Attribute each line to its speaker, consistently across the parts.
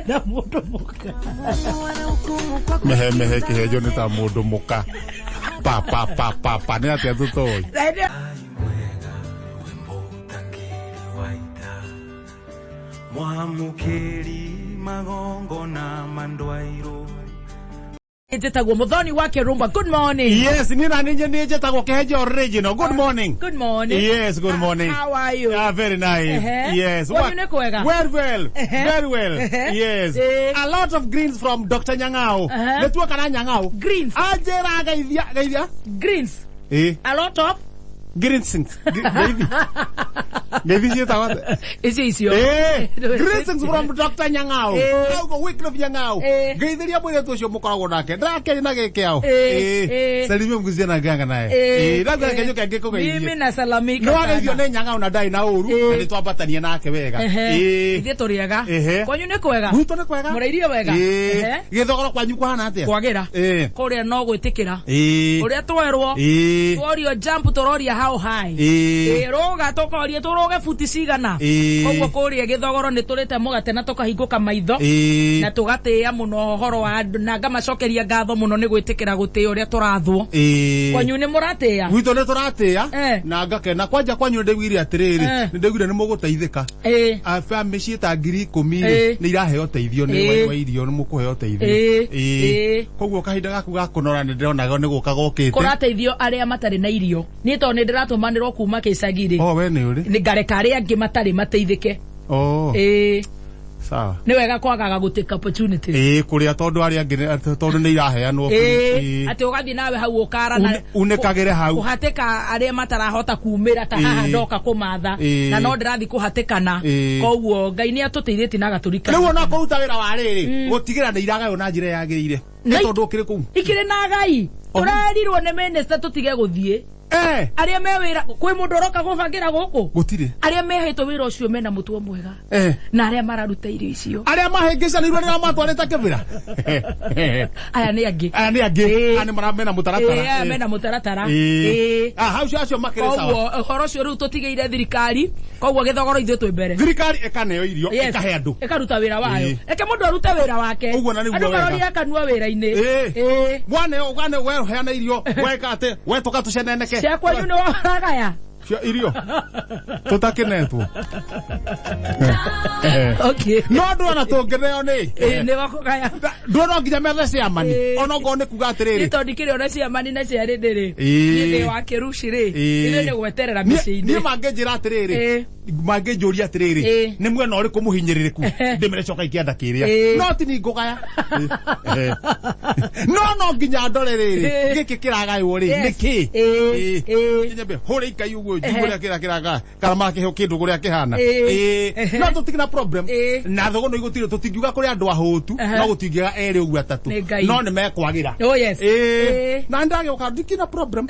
Speaker 1: Na mũndũ mũka.
Speaker 2: Mehe mehe kĩhenjo nĩ ta mũndũ mũka. Pa pa pa pa pa nĩ atĩa tũtoĩ.
Speaker 3: Mwamũkĩri magongona mandwairwo.
Speaker 1: Njĩtagwo Muthoni wa Kĩrumba. Good morning.
Speaker 2: Yes, niĩ na niĩ nĩ njĩtagwo Kĩhenjo original. Good morning.
Speaker 1: Good morning.
Speaker 2: Yes, good morning.
Speaker 1: How are you?
Speaker 2: Ah, very nice. Yes.
Speaker 1: Kwanyu nĩ kwega?
Speaker 2: Well, well. Very well. Yes. A lot of greens from Dr. Nyang'ao. Nĩ tuoka na Nyang'ao.
Speaker 1: Greens.
Speaker 2: Anjĩra geithia, geithia.
Speaker 1: Greens.
Speaker 2: Eh.
Speaker 1: A lot of
Speaker 2: Greens. Geithi. Geithi ciĩtagwo atĩa?
Speaker 1: Icio icio.
Speaker 2: Eh, greetings from Dr. Nyang'ao. Augo Wycliffe Nyang'ao. Ngeithĩria mũirĩtu ũcio mũkoragwo nake. Ndakĩrĩ na gĩkĩ ao. Salimia mguzie na nganga naye. Ndakĩrĩ kenyo kangĩ kũgeithie.
Speaker 1: Mimi nasalamika.
Speaker 2: Nĩ wageithio nĩ Nyang'ao na ndarĩ na ũru na nĩ twambatania nake wega.
Speaker 1: Ithuĩ tũrĩ ega. Kwanyu nĩ kwega?
Speaker 2: Gwitũ nĩ kwega.
Speaker 1: Mũrairio wega?
Speaker 2: Gĩthogoro kwanyu kũhana atĩa?
Speaker 1: Kwagĩra. Kũrĩa no gwĩtĩkĩra. Ũrĩa twerwo. Tworio jump tũroria how high. Rũga tũkoria tũrũge futi cigana. Koguo kũrĩa gĩthogoro nĩ tũrĩte mũgate na tũkahingũka maitho. Na tũgatĩĩa mũno ũhoro wa andũ na ngamacokeria ngatho mũno nĩ gwĩtĩkĩra gũtĩĩa ũrĩa tũrathwo. Kwanyu nĩ mũratĩĩa?
Speaker 2: Gwitũ nĩ tũratĩĩa na ngakena. Kwanja kwanyu nĩ ndaiguire atĩrĩrĩ, nĩ ndaiguire nĩ mũgũteithĩka. Mĩciĩ ta 10,000 rĩ, nĩ iraheo ũteithio nĩ wa irio, nĩ mũkũheo ũteithio. Koguo kahinda gaku ga kũnora nĩ ndĩronaga nĩ gũka gokĩte.
Speaker 1: Kũrateithio arĩa matarĩ na irio. Niĩ tondũ nĩ ndĩratũmanĩrwo kuma gĩcagi rĩ.
Speaker 2: Oh, we nĩ ũrĩ?
Speaker 1: Nĩ ngareka arĩa angĩ matarĩ mateithĩke.
Speaker 2: Sawa.
Speaker 1: Nĩ wega kwagaga gũ take opportunities.
Speaker 2: Kũrĩa tondũ arĩa angĩ tondũ nĩ iraheanwo.
Speaker 1: Atĩ ũgathiĩ nawe hau ũkara na
Speaker 2: Unĩkagĩre hau.
Speaker 1: Kũhatĩka arĩa matarahota kumĩra ta haha ndoka kũmatha. Na no ndĩrathiĩ kũhatĩkana. Koguo Ngai nĩ atũteithĩtie na agatũrikana.
Speaker 2: Rĩu ona kũruta wĩra wa rĩrĩ, gũtigĩra nĩ iragaywo na njĩra yagĩrĩire. Nĩ tondũ ũkĩrĩ kũu.
Speaker 1: Ikĩrĩ na Ngai. Tũrerirwo nĩ minister tũtige gũthiĩ. Arĩa me wĩra, kwĩ mũndũ ũroka gũbangĩra gũkũ?
Speaker 2: Gũtirĩ.
Speaker 1: Arĩa mehetwo wĩra ũcio mena mũtwe mwega. Na arĩa mararuta irio icio.
Speaker 2: Arĩa mahĩngĩcanĩirwo nĩ arĩa matwarĩte kĩbĩra.
Speaker 1: Aya nĩ angĩ.
Speaker 2: Aya nĩ angĩ. Aya nĩ mena mũtaratara.
Speaker 1: Aya mena mũtaratara.
Speaker 2: Ah, hau acio makĩrĩ sawa.
Speaker 1: Koguo ũhoro ũcio rĩu tũtigĩire thirikari, koguo gĩthogoro ithuĩ twĩ mbere.
Speaker 2: Thirikari ĩkaneo irio, ĩkahe andũ.
Speaker 1: Ĩkaruta wĩra wayo. Reke mũndũ arute wĩra wake.
Speaker 2: Ũguo na nĩguo
Speaker 1: Andũ
Speaker 2: wega.
Speaker 1: maroria kanua wĩra-inĩ.
Speaker 2: Mwane, mwane, we ũheana irio, weka atĩ, we tũka tũceneneke.
Speaker 1: Cia kwanyu nĩ waragaya.
Speaker 2: Cia irio. Tũtakĩnetwo.
Speaker 1: Okay.
Speaker 2: No ndũrona tũngĩneo nĩ.
Speaker 1: Nĩ wakũgaya.
Speaker 2: Ndũrona nginya methe ciamani. Ona okorwo nĩ kuga atĩrĩrĩ.
Speaker 1: Nĩ tondũ ndikĩrĩ ona ciamani na ciarĩ ndĩrĩ. Niĩ ndĩ wa kĩruci rĩ. Ithuĩ nĩ gweterera mĩciĩ-inĩ.
Speaker 2: Niĩ mangĩnjĩra atĩrĩrĩ. Mangĩnjũria atĩrĩrĩ. Nĩ mwena ũrĩkũ mũhinyĩrĩrĩku? Ndĩmere coka ikĩanda kĩrĩa. No ti ningũgaya. No no nginya ndore rĩrĩ. Gĩkĩ kĩragaywo rĩ, nĩ kĩ? Nyambe hũre ikai ũguo njigue ũrĩa kĩrĩa kĩragaya. Kana makĩheo kĩndũ kũrĩa kĩhana. No tũtirĩ na problem. Na thogo no igũtirĩ, tũtingiuga kũrĩ andũ ahũtu, no gũtingĩaga erĩ ũguo atatũ.
Speaker 1: Nĩ Ngai.
Speaker 2: No nĩ mekwagĩra.
Speaker 1: Oh, yes.
Speaker 2: Na ndagĩũka ndikĩ na problem.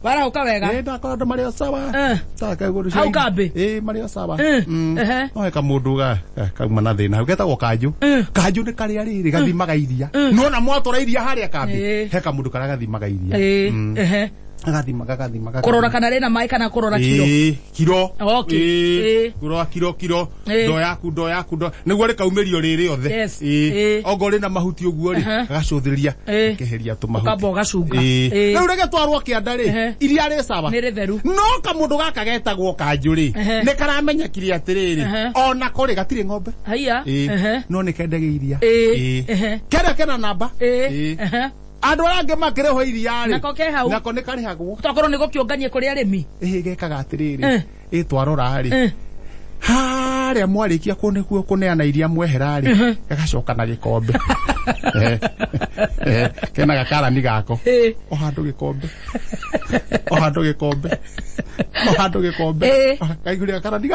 Speaker 1: Warahũka wega?
Speaker 2: Ndakora andũ marĩ o sawa. Ta kaigũrũ
Speaker 1: Hau kambĩ?
Speaker 2: Marĩ o sawa. No he kamũndũ kauma na thĩna hau getagwo Kanjũ. Kanjũ nĩ karĩa rĩrĩ gathimaga iria. Nĩwona mwatwara iria harĩa kambĩ? He kamũndũ karĩa gathimaga iria. Gagathimaga, gathimaga,
Speaker 1: Kũrora kana rĩna maĩ kana kũrora kiro?
Speaker 2: Kiro.
Speaker 1: Okay.
Speaker 2: Kũrora kiro, kiro. Ndoo yaku, ndoo yaku, ndoo. Nĩguo rĩkaumĩrio rĩ rĩothe.
Speaker 1: Yes.
Speaker 2: Ongorwo rĩna mahuti ũguo rĩ, gagacũthĩrĩria, keheria tũmahuti.
Speaker 1: Ũkamba ũgacunga.
Speaker 2: Rĩu rĩgĩtwarwo kĩanda rĩ, iria rĩ sawa.
Speaker 1: Nĩ rĩtheru.
Speaker 2: No kamũndũ gaka getagwo Kanjũ rĩ, nĩ karamenya kiri atĩrĩrĩ, onako rĩ, gatirĩ ng'ombe.
Speaker 1: Haiya.
Speaker 2: No nĩ kendagia iria. Keria kena namba. Andũ arĩa angĩ makĩrĩhwo iria rĩ,
Speaker 1: Nako ke hau.
Speaker 2: Nako nĩ karĩhagwo.
Speaker 1: Tokorwo nĩ gũkĩũngania kũrĩ arĩmi.
Speaker 2: Gekaga atĩrĩrĩ, twarora rĩ, harĩa mwarĩkia kũneana iria mwehera rĩ, gagacoka na gĩkombe. Kena gakarani gako. O handũ gĩkombe. O handũ gĩkombe. O handũ gĩkombe. Kaiguria gakarani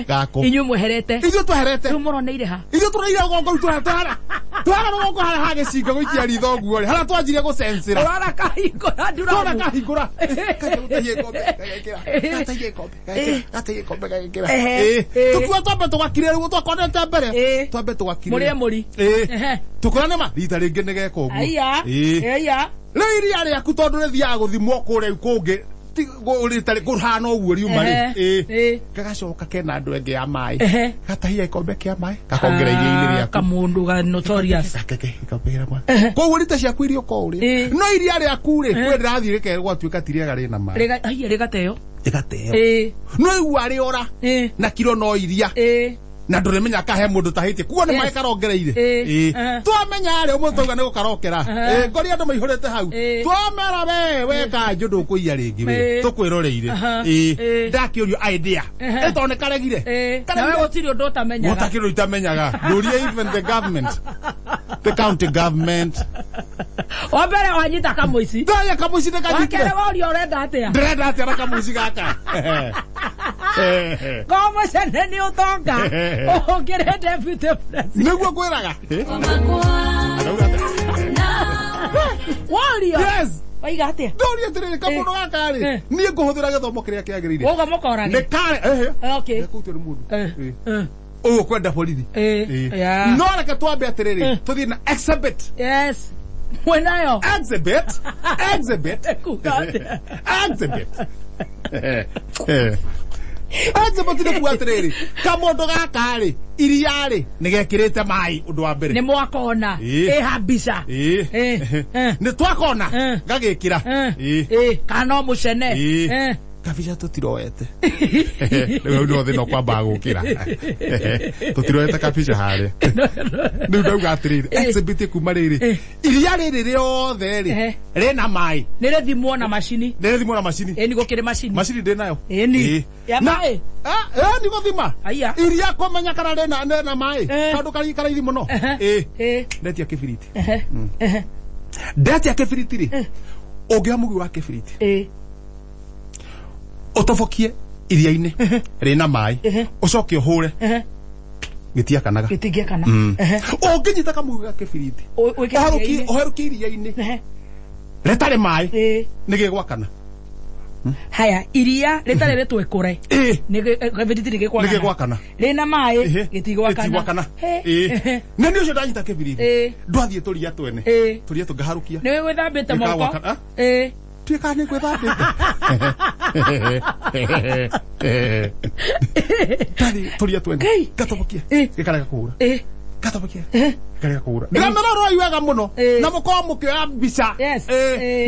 Speaker 2: gako.
Speaker 1: Inyuĩ mweherete.
Speaker 2: Ithuĩ tweherete.
Speaker 1: Rĩu mũroneire ha?
Speaker 2: Ithuĩ tũroneire rũgongo rũu twehera. Twehera rũgongo harĩa ha gĩcinga gũikia ritho ũguo rĩ, harĩa twanjirie gũcensĩra.
Speaker 1: Ũrona kahingũra nduramu.
Speaker 2: Ũrona kahingũra. Gataiye gĩkombe, gagekĩra. Gataiye gĩkombe, gagekĩra. Gataiye gĩkombe, gagekĩra. Tũkiuga twambe tũgakire rĩu twakonete mbere. Twambe tũgakire.
Speaker 1: Mũrĩe mũri.
Speaker 2: Tũkora nĩ ma rita rĩngĩ nĩ geka ũguo.
Speaker 1: Aiya. Aiya.
Speaker 2: Rĩu iria rĩaku tondũ rĩthiaga gũthimwo kũrĩa kũngĩ. Rita kũhana ũguo riuma rĩ. Ĩĩ. Gagacoka kena andũ angĩ ya maĩ. Gatahia ikombe kĩa maĩ gakongera iria-inĩ rĩaku.
Speaker 1: Kamundu ga notorious.
Speaker 2: Koguo rita ciaku irio ko ũrĩa. No iria rĩaku rĩ kwĩ rĩrathiĩ rĩkerwo atuĩka ti rĩega rĩna maĩ.
Speaker 1: Haiya rĩgateo.
Speaker 2: Rĩgateo. No igua rĩora. Na kiro no iria. Na ndũrĩmenya kahe mũndũ tahĩtie kuo nĩ maĩ karongereire. Twamenya rĩ ũmũthĩ twauga nĩ gũkarokera. Ngori andũ maihũrĩte hau. Twamera we kanjũ ndũkũiya rĩngĩ we tũkwĩroreire. Ndakĩũrio idea. Ĩtondũ nĩ karegire.
Speaker 1: Nawe gũtirĩ ũndũ ũtamenyaga.
Speaker 2: Gũtakĩrĩ ũndũ itamenyaga. Ndũrie even the government. The county government.
Speaker 1: Wa mbere wanyita kamũici.
Speaker 2: Ndaya kamũici nĩ kanyitire.
Speaker 1: Wa kerĩ woria ũrenda atĩa.
Speaker 2: Ndĩrenda atĩa na kamũici gaka.
Speaker 1: Komũcene nĩ ũtonga. Ũngĩrĩ deputy president.
Speaker 2: Nĩguo ngwĩraga.
Speaker 1: Worio.
Speaker 2: Yes.
Speaker 1: Waiga atĩa?
Speaker 2: Ndoria atĩrĩrĩ kamũndũ gaka rĩ niĩ ngũhũthĩra gĩthomo kĩrĩa kĩagĩrĩire.
Speaker 1: Wauga mũkorage.
Speaker 2: Nĩ kare.
Speaker 1: Okay.
Speaker 2: Kũu nĩ mũndũ. Ũũ kwenda borithi. No reke twambe atĩrĩrĩ tũthiĩ na exhibit.
Speaker 1: Yes. Mwĩnayo.
Speaker 2: Exhibit. Exhibit. Exhibit. Exhibit nĩ kuga atĩrĩrĩ kamũndũ gaka rĩ iria rĩ nĩ gekĩrĩte maĩ ũndũ wa mbere.
Speaker 1: Nĩ mwakona. Ĩha mbica.
Speaker 2: Nĩ twakona gagĩkĩra.
Speaker 1: Kana no mũcene.
Speaker 2: Kabica tũtiroete. Rĩu no thĩna kwamba gũkĩra. Tũtiroete kabica harĩa. Rĩu ndauga atĩrĩrĩ exhibit kuma rĩrĩ iria rĩrĩ rĩothe rĩ rĩna maĩ.
Speaker 1: Nĩ rĩthimwo na macini.
Speaker 2: Nĩ rĩthimwo na macini.
Speaker 1: Ĩni gũkĩrĩ macini.
Speaker 2: Macini ndĩ nayo.
Speaker 1: Ĩni. Ya maĩ.
Speaker 2: Ĩni gũthima. Iria kũmenya kana rĩna maĩ. Tondũ karaithi mũno. Ndetia kĩbiriti. Ndetia kĩbiriti rĩ. Ũngĩoya mũgui wa kĩbiriti. Ũtobokie iria-inĩ rĩna maĩ ũcoke ũhũre gĩtiakanaga.
Speaker 1: Gĩtingĩakana.
Speaker 2: Ũngĩnyita kamũgui ga kĩbiriti ũherũkie iria-inĩ rĩtarĩ maĩ nĩ gĩgwakana.
Speaker 1: Haya iria rĩtarĩ rĩtwekũre kĩbiriti nĩ gĩgwakana. Rĩna maĩ gĩtigwakana.
Speaker 2: Na nĩ ũcio ndanyita kĩbiriti ndwathiĩ tũria twene tũria tũngaharũkia.
Speaker 1: Nĩ wĩthambĩte moko.
Speaker 2: Tuĩka nĩ gwĩthambĩte. Ndathiĩ tũria twene ngatobokia gĩkarega kũhũra. Ngatobokia gĩkarega kũhũra. Ndĩramera ũroi wega mũno na mũkorwo mũkĩoya mbica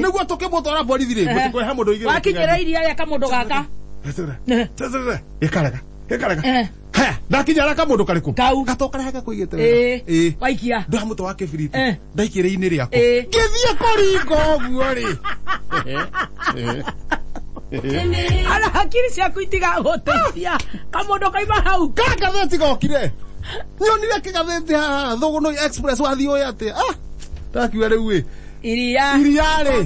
Speaker 2: nĩguo tũkĩmũtwara borithi rĩ mũtikũrehe mũndũ igĩrĩ.
Speaker 1: Wakinyĩra iria rĩa kamũndũ gaka.
Speaker 2: Gĩkarega gĩkarega. Haya ndakinyara kamũndũ karĩkũ?
Speaker 1: Kau.
Speaker 2: Gatoka rehe gakũigĩte wega.
Speaker 1: Waikia.
Speaker 2: Ndoya mũtwe wa kĩbiriti ndaikĩrĩ-inĩ rĩako. Ngĩthiĩ kũringa ũguo rĩ.
Speaker 1: Ana hakiri ciaku itigagũteithia. Kamũndũ kaima hau.
Speaker 2: Ka gathĩti gokire. Nyonire kĩgathĩti haha Thũgũnũi Express wathiĩ ũĩ atĩa. Ndakiuga rĩu ĩ.
Speaker 1: Iria
Speaker 2: rĩ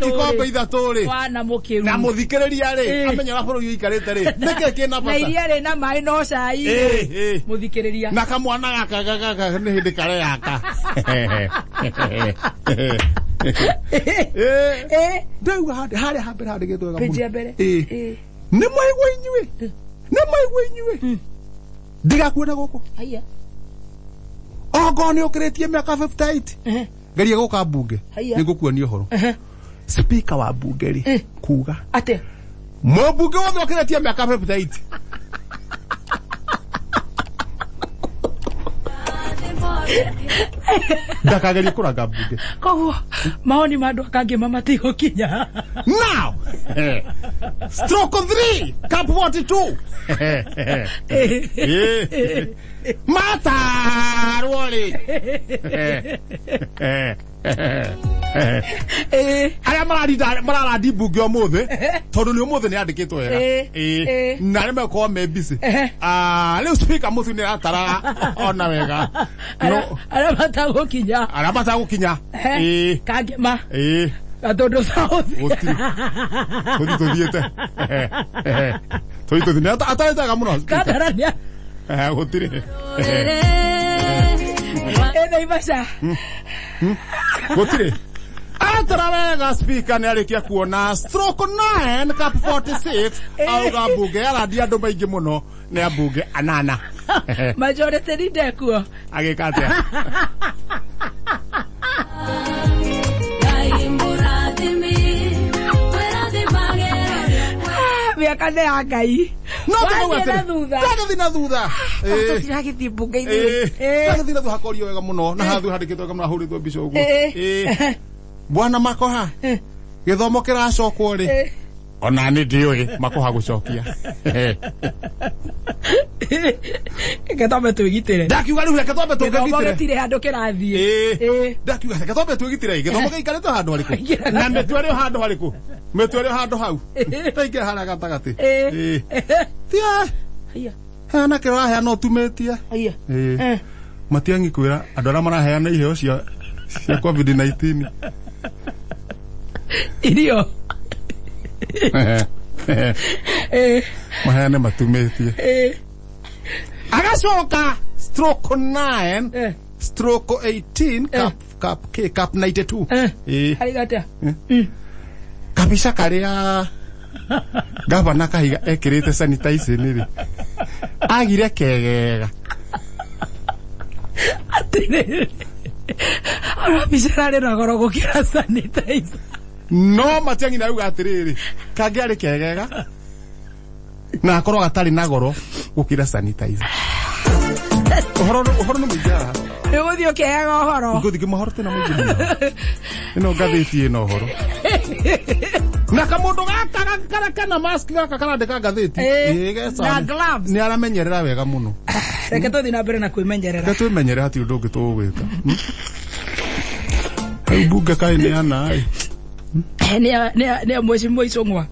Speaker 2: ikombe ithatũ rĩ
Speaker 1: wana mũkĩru
Speaker 2: na mũthikĩrĩria rĩ amenya ũrĩa bũrũri ũikarĩte rĩ nĩkĩ kĩna bata
Speaker 1: na iria rĩ na maĩ no cai mũthikĩrĩria
Speaker 2: na kamwana gaka gaka nĩ hĩndĩ kareyaka. Ndauga harĩa hambere handĩkĩtwo wega
Speaker 1: mũno.
Speaker 2: Nĩ mwaigua inyuĩ. Nĩ mwaigua inyuĩ. Ndigakuona gũkũ. Okorwo nĩ ũkĩrĩtie mĩaka 58 geria gũka mbunge nĩ ngũkuonia ũhoro. Speaker wa mbunge rĩ kuga
Speaker 1: atĩa
Speaker 2: mũmbunge wothe ũkĩrĩtie mĩaka 58 ndakagerie kũranga mbunge.
Speaker 1: Koguo maoni ma andũ akangĩma matigũkinya.
Speaker 2: Now stroke 3 cap 42 matarwo rĩ arĩa mararandi mbunge ũmũthĩ tondũ nĩ ũmũthĩ nĩ yandĩkĩtwo wega na arĩa megũkorwo me busy. Rĩu speaker mũtu nĩ aratara ona wega
Speaker 1: arĩa matagũkinya
Speaker 2: arĩa matagũkinya
Speaker 1: kangĩma Gatundu South
Speaker 2: gũtirĩ tũthiĩ tũthiĩte tũthiĩ tũthiĩ atarĩtaga mũno
Speaker 1: Kandarania
Speaker 2: gũtirĩ
Speaker 1: Naivasha
Speaker 2: gũtirĩ atara wega speaker nĩ arĩkia kuona stroke 9 cap 46 auga mbunge arandia andũ maingĩ mũno nĩ ambunge anana
Speaker 1: majority leader kuo
Speaker 2: agĩka atĩa
Speaker 1: Mĩaka nĩ ya Ngai.
Speaker 2: No
Speaker 1: Wathiĩ na thutha.
Speaker 2: Twagĩthiĩ na thutha.
Speaker 1: Tũtiragĩthiĩ mbunge-inĩ.
Speaker 2: Twagĩthiĩ na thutha hakorio wega mũno na hathu handĩkĩtwo wega mũno hahũrĩtwo mbica ũguo. Bwana Makoha, gĩthomo kĩracokwo rĩ? Ona nĩ ndiũĩ Makoha gũcokia.
Speaker 1: Reke twambe twĩgitĩre.
Speaker 2: Ndakiuga rĩu reke twambe
Speaker 1: Gĩthomo
Speaker 2: tũngĩgitĩre.
Speaker 1: gĩtirĩ handũ kĩrathiĩ.
Speaker 2: Ndakiuga reke twambe twĩgitĩre. Gĩthomo gĩikarĩte handũ harĩkũ? Na mĩtwe ĩrĩ o handũ harĩkũ? Mĩtwe ĩrĩ o handũ hau. Taingĩra harĩa gatagatĩ. Tia. Heana kĩrĩa ũraheana ũtumĩtie. Matiang'i kwĩra andũ arĩa maraheana iheo cia COVID-19.
Speaker 1: Irio.
Speaker 2: Maheane matumĩtie. Agacoka stroke 9 stroke 18 cap cap K cap 92.
Speaker 1: Harĩ atĩa?
Speaker 2: Kabica karĩa gavana Kahiga ekĩrĩte sanitizer rĩ. Agire kegega.
Speaker 1: Atĩrĩrĩ. Ona mbica ĩrarĩ na goro gũkĩra sanitizer.
Speaker 2: No Matiang'i nĩarauga atĩrĩrĩ, kangĩarĩ kegega na akorwo gatarĩ na goro gũkĩra sanitizer. Ũhoro nĩ mũingĩ haha.
Speaker 1: Nĩ ũgũthiĩ ũkĩheaga ũhoro.
Speaker 2: Ngũthiĩ ngĩmahoro tena mũingĩ mũno. Ĩno ngathĩti ĩna ũhoro. Na kamũndũ gaka karĩa kena mask gaka karandĩka ngathĩti.
Speaker 1: Na gloves.
Speaker 2: Nĩ aramenyerera wega mũno.
Speaker 1: Reke tũthiĩ na mbere na kwĩmenyerera.
Speaker 2: Reke twĩmenyerere hatirĩ ũndũ ũngĩ tũgwĩka. Rĩu mbunge kaĩ nĩ ana ĩ.
Speaker 1: Nĩ mheshimiwa Icũng'wa.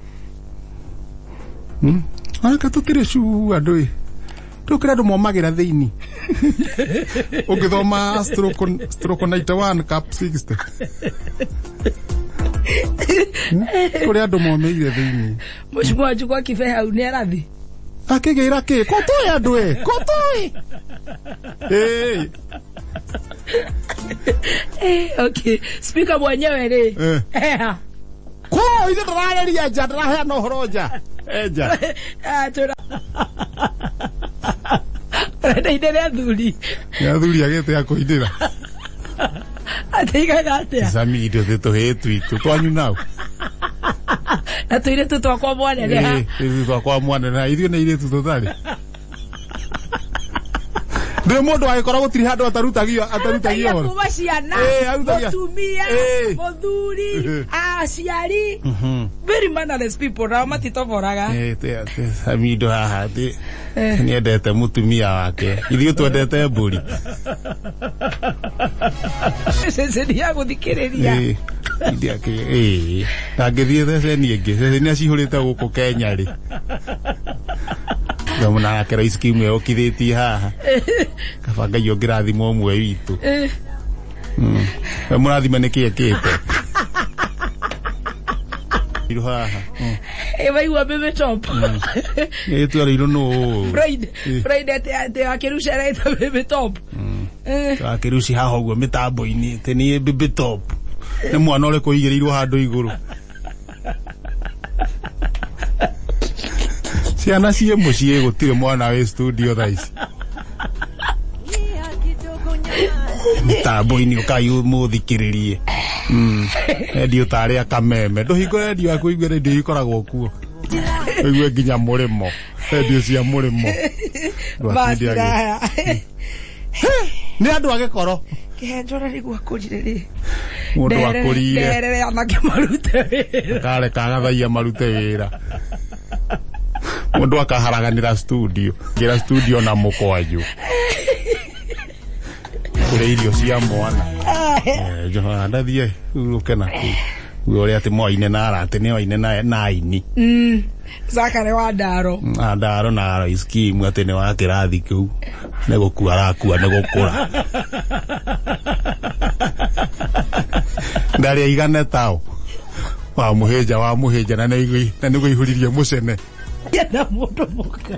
Speaker 2: Reke tũtirĩ cu andũ ĩ. Tũkĩra andũ momagĩra thĩinĩ. Ũngĩthoma stroke 91 cap 60. Kũrĩ andũ momĩire thĩinĩ.
Speaker 1: Mheshimiwa Njugwa Kibe hau nĩ arathi.
Speaker 2: Akĩgĩra kĩ? Ko tũĩ andũ ĩ? Ko tũĩ?
Speaker 1: Okay. Speaker mwenyewe rĩ.
Speaker 2: Ko ithe ndĩrareria nja, ndĩraheana ũhoro nja. Nja.
Speaker 1: Ũrenda inĩre athuri.
Speaker 2: Nĩ athuri agĩte a kũinĩra.
Speaker 1: Atĩigaga atĩa?
Speaker 2: Cami indo thĩ tũhĩĩ twitũ twanyu nau.
Speaker 1: Na tũirĩtu twakwa mwaneneha.
Speaker 2: Tũirĩtu twakwa mwaneneha. Ithuĩ nĩ irĩtu tũtarĩ. Ndĩ mũndũ agĩkorwo gũtirĩ handũ atarutagio ũhoro.
Speaker 1: Kuma ciana, mũtumia, mũthuri, aciari. Very mannerless people nao matitoboraga.
Speaker 2: Cami indo haha atĩ nĩendete mũtumia wake. Ithuĩ twendete mbũri.
Speaker 1: Ceceni ya gũthikĩrĩria.
Speaker 2: Ndangĩthiĩ ceceni ĩngĩ. Ceceni acihũrĩte gũkũ Kenya rĩ. Nake Rais Kimu okithĩtie haha. Kaba Ngai ũngĩrathima ũmwe witũ. We mũrathime nĩkĩ ekĩte? Haha.
Speaker 1: Waigua Baby Top.
Speaker 2: Ĩtwarĩirwo nũ?
Speaker 1: Friday atĩ Wakĩruci araita Baby Top.
Speaker 2: Wakĩruci haha ũguo mĩtambo-inĩ atĩ nĩ Baby Top. Nĩ mwana ũrĩkũ ũigĩrĩirwo handũ igũrũ? Ciana ciĩ mũciĩ gũtirĩ mwana wĩ studio thaa ici. Mĩtambo-inĩ ũkai mũthikĩrĩrie. Redio tarĩ akameme. Ndũhingũre redio yaku ũigue redio ikoragwo kuo. Ũigue nginya mũrĩmo. Redio cia mũrĩmo. Nĩ andũ a gĩkoro.
Speaker 1: Kĩhenjo nĩguo akũrire rĩ.
Speaker 2: Mũndũ akũrire.
Speaker 1: Ndeherere anake marute wĩra.
Speaker 2: Akareka agathaia marute wĩra. Mũndũ akaharaganĩra studio. Ngĩra studio na mũkwanjũ. Kũrĩa irio cia mwana. Joha ndathiĩ ũke na kũu. Ũrĩa atĩ moaine na arate nĩ oaine na aini.
Speaker 1: Zakare wa Ndaro.
Speaker 2: Ndaro na Rais Kimu atĩ nĩ wa kĩrathi kĩu. Nĩ gũkua arakua nĩ gũkũra. Ndarĩ aigane tao. Wa mũhĩnja na nĩguo ihũririe mũcene.
Speaker 1: Na mũndũ mũka.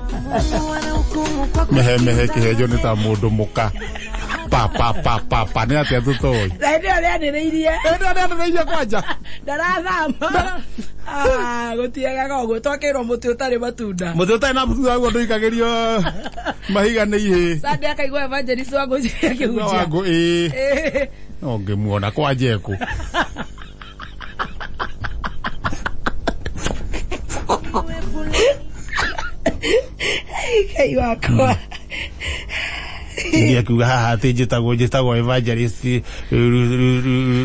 Speaker 2: Mehe kĩhenjo nĩ ta mũndũ mũka. Pa pa pa pa pa nĩ atĩa tũtoĩ.
Speaker 1: Na hĩndĩ ĩyo nĩanĩrĩirie.
Speaker 2: Hĩndĩ ĩyo nĩanĩrĩirie kwanja.
Speaker 1: Ndarathama. Gũtiagaga ũguo twakĩrwo mũtĩ ũtarĩ matunda.
Speaker 2: Mũtĩ ũtarĩ na matunda ũguo ndũikagĩrio mahiga nĩ ihĩĩ.
Speaker 1: Sunday akaigua evangelist wa ngũci akĩhunjia.
Speaker 2: Wangũ ĩĩ. No ngĩmuona kwa Njekũ.
Speaker 1: Ngai wakwa.
Speaker 2: Ndia kuga haha atĩ njĩtagwo evangelist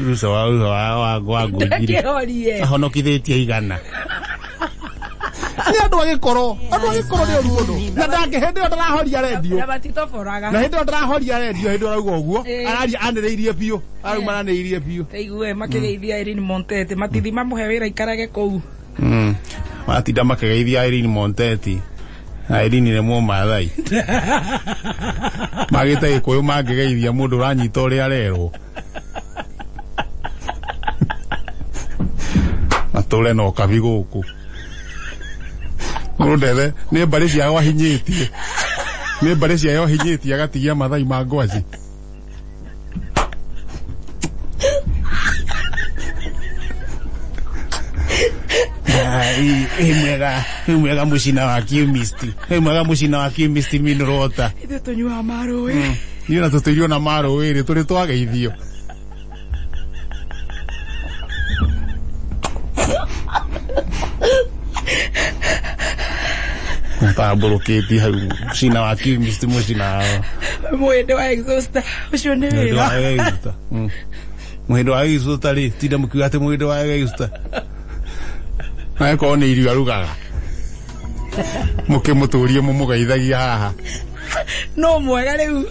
Speaker 2: Ruco wa Ngũnjiri.
Speaker 1: Ndakĩhorie.
Speaker 2: Ahonokithĩtie igana. Nĩ andũ agĩkorwo, andũ agĩkorwo nĩ ũru mũno. Na ndangĩ hĩndĩ ĩyo ndarahoria redio.
Speaker 1: Na matitoboraga.
Speaker 2: Na hĩndĩ ĩyo ndarahoria redio, hĩndĩ ĩyo arauga ũguo,
Speaker 1: Ĩĩ.
Speaker 2: araria anĩrĩirie biũ, arauma anĩrĩirie biũ.
Speaker 1: Taigue makĩgeithia Irene Montete matithi mamũhe wĩra ikarage kũu.
Speaker 2: Matinda makĩgeithia Irene Monteti. Na Irene nĩ Mũmaathai. Magĩte Gĩkũyũ mangĩgeithia mũndũ ũranyita ũrĩa arerwo. Matũre na ũkabi gũkũ. Mũndũ ndethe nĩ mbarĩ ciao ahinyĩtie. Nĩ mbarĩ ciao ahinyĩtie agatigia Maathai ma ngwaci. Ĩ mwega mũcina wa chemist. Ĩ mwega mũcina wa chemist mineral water.
Speaker 1: Ithuĩ tũnyuaga marũĩ.
Speaker 2: Ithuĩ na tũtũirio na marũĩ rĩ tũrĩ twageithio. Tambũrũkĩtie hau mũcina wa chemist mũcina wa
Speaker 1: Mũhĩndĩ wa exhauster ũcio nĩ
Speaker 2: Mũhĩndĩ wa
Speaker 1: wĩra.
Speaker 2: exhauster. Mũhĩndĩ wa exhauster rĩ tinda mũkiuga atĩ mũhĩndĩ wa exhauster. Na ĩkorwo nĩ irio arugaga. Mũkĩmũtũrie mũmũgeithagia haha.
Speaker 1: No mwega rĩu.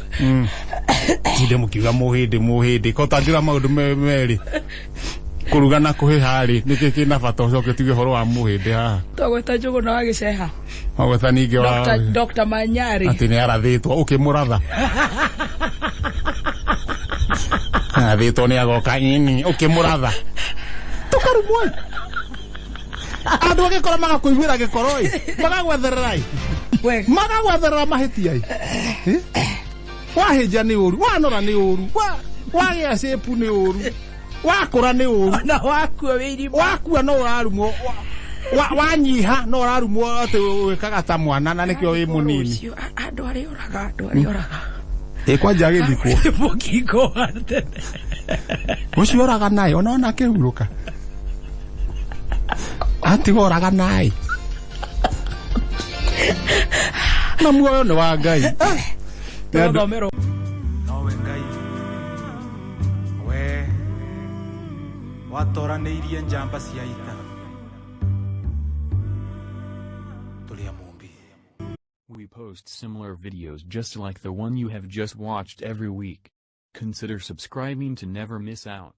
Speaker 2: Tinde mũkiuga mũhĩndĩ mũhĩndĩ ko tangĩra maũndũ merĩ kũruga na kũhĩha rĩ nĩkĩ kĩna bata ũcoke tuge ũhoro wa mũhĩndĩ haha.
Speaker 1: Twagweta Njũgũna wa Gĩceha.
Speaker 2: Wagweta ningĩ wa
Speaker 1: Dr. Manyari.
Speaker 2: Atĩ nĩ arathĩtwo ũkĩmũratha. Arathĩtwo nĩ agoka ini ũkĩmũratha. Tũkarumwo ĩ. Andũ agĩkora magakũiguĩra gĩkoro ĩ. Magagwetherera ĩ.
Speaker 1: Wega.
Speaker 2: Magagwetherera mahĩtia ĩ. Wahĩnja nĩ ũru, wanora nĩ ũru, wagĩa shape nĩ ũru, wakũra nĩ ũru.
Speaker 1: Na wakua wĩ irima.
Speaker 2: Wakua no ũrarumwo, wanyiha no ũrarumwo atĩ wĩkaga ta mwana na nĩkĩo wĩ mũnini.
Speaker 1: Ũcio, andũ arĩa oraga, andũ arĩa oraga.
Speaker 2: Ĩ kwanja agĩthikwo.
Speaker 1: Mũkingo wa tene.
Speaker 2: Ũcio oraga naĩ, ona ona akĩhurũka. Atiga oraga naĩ. Na muoyo nĩ wa Ngai. Nĩ andũ-
Speaker 1: Tũthomerwo.
Speaker 3: Nowe Ngai we watoranĩirie njamba cia ita tũrĩ a Mũmbi.
Speaker 4: We post similar videos just like the one you have just watched every week. Consider subscribing to never miss out.